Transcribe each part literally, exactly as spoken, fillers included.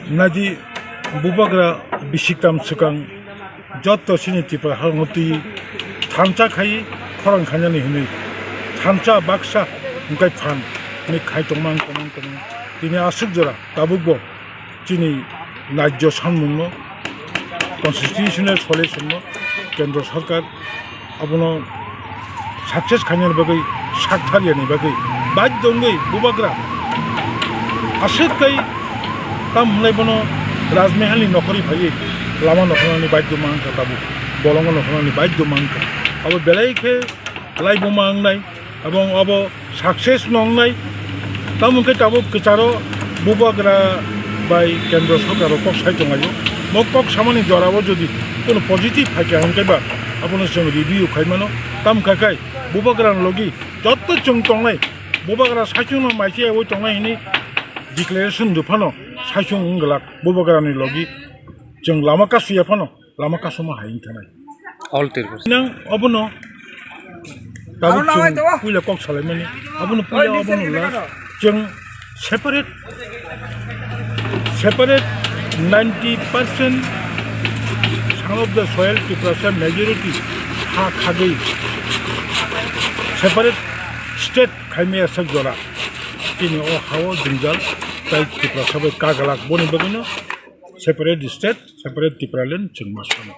Naidi bubagra bisiktam swkang jotto chini Tripura hangno twi thansa khai khorang khainani hwnwi thansa baksa hwnkhe phan hwnwi khai tongmang tongmang tongmang tini aswk jora tabukbo chini rajyo sanmungno constitutional solutionno kendro sarkar abono success khainani bagwi, sak thariyani bagwi, baidhyo wngwi bubagra aswk kai tam hwnlai bono Rajmahalni nokhorwi phaiwi lama nokhornani baidhyo mankha tabuk, bolongo nokhornani baidhyo mankha. Abo belai khe laibuma wngnai, ebong abo success no wngnai. Tamo hwnkhe tabuk kwcharo bubagra bai kendro sarkar rok kok sai tonglaio. Mo kok samani jorao jodi kono positive phaikha hwnkhe ba abono chwng review khaimano. Tamo khakhai bubagra ni logi jotto chwng tongnai, bubagra saichung no maisi yaui tongnai hwnwi declaration rwphano saichung wng glak bubagra ni logi chwng lama kasu yaphano. Lama kasuma hai wng thanai. All Tripura. Nang obono tabuk chwng puila kok salaimani. Abono puila obono last chwng separate, separate ninety percent son of the soil Tiprasa majority ha khagwi separate state khaimaya sak jora. Tini o hao jwngjal tai Tiprasa bai kagalak boni bagwino separate state, separate Tipraland chwng ma sano.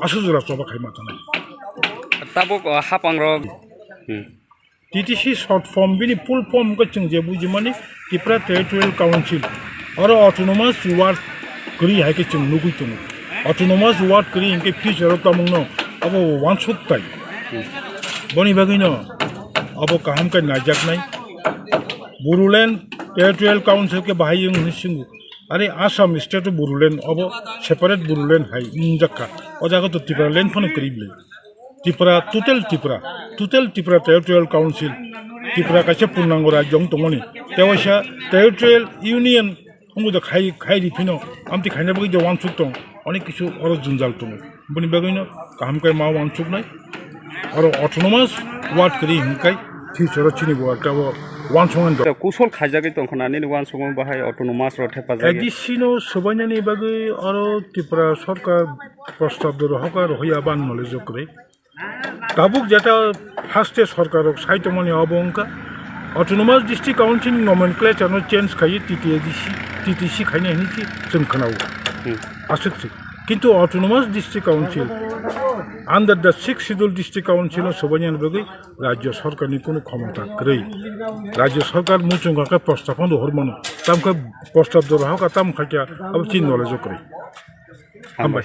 Aswk jora choba khai ma thanai. Tabuk, o, hapang rok. Hmm. T T C short form, bini full form khe chwng je bujimani Tripura Territorial Council. Oro autonomous ward kwrwi hai khe chwng nugwi tongo. Autonomous ward kwrwi hinkhe future o tongmungno abo wansuk tai. Hmm. Boni bagwino abo kaham khe naijaknai. Bodoland Territorial Council khe bahai wng hwnwi swngo. Are Assam state o Bodoland obo separate Bodoland hai wngjakha. O jaga to Tipraland phano kwrwi bwlai. Tripura, total Tripura, total Tripura Territorial Council, Tripura kaisa purnango rajyo wng tongmani. Tewaisa Territorial Union wngwi do khai, khai ri phino, amtwi khaina bagwi do wansuk tong, onek kisu oro jwnjal tongo. Boni bagwino kaham khe ma wansuknai. Oro autonomous ward kwrwi hwnkhai future o chini bo ekta bo wansuknai do. Kusol khaijagwi tongkha na nini wansukmung bahai autonomous rok thepajagwi. A D C no swbainani bagwi oro Tripura sarkar prostab do rohokha, rohya ban knowledge kwrwi. Tabuk jeta haste sarkar rok sai tongmani abo wngkha autonomous district council nomenclature no change khaiwi T T A D C, T T C khainai hinwi si chwng khwnao. Hmm. Aswk se. Kintu Autonomous District Council, under the Sixth Schedule District Council no sobainani bagwi Rajya Sarkar ni kunu khomota kwrwi. Rajya Sarkar muchung kha khe prostab phano rohor mano. Tamkhe prostab do rohor kha, tamo kha khe abo chini knowledge o kwrwi. Hambai.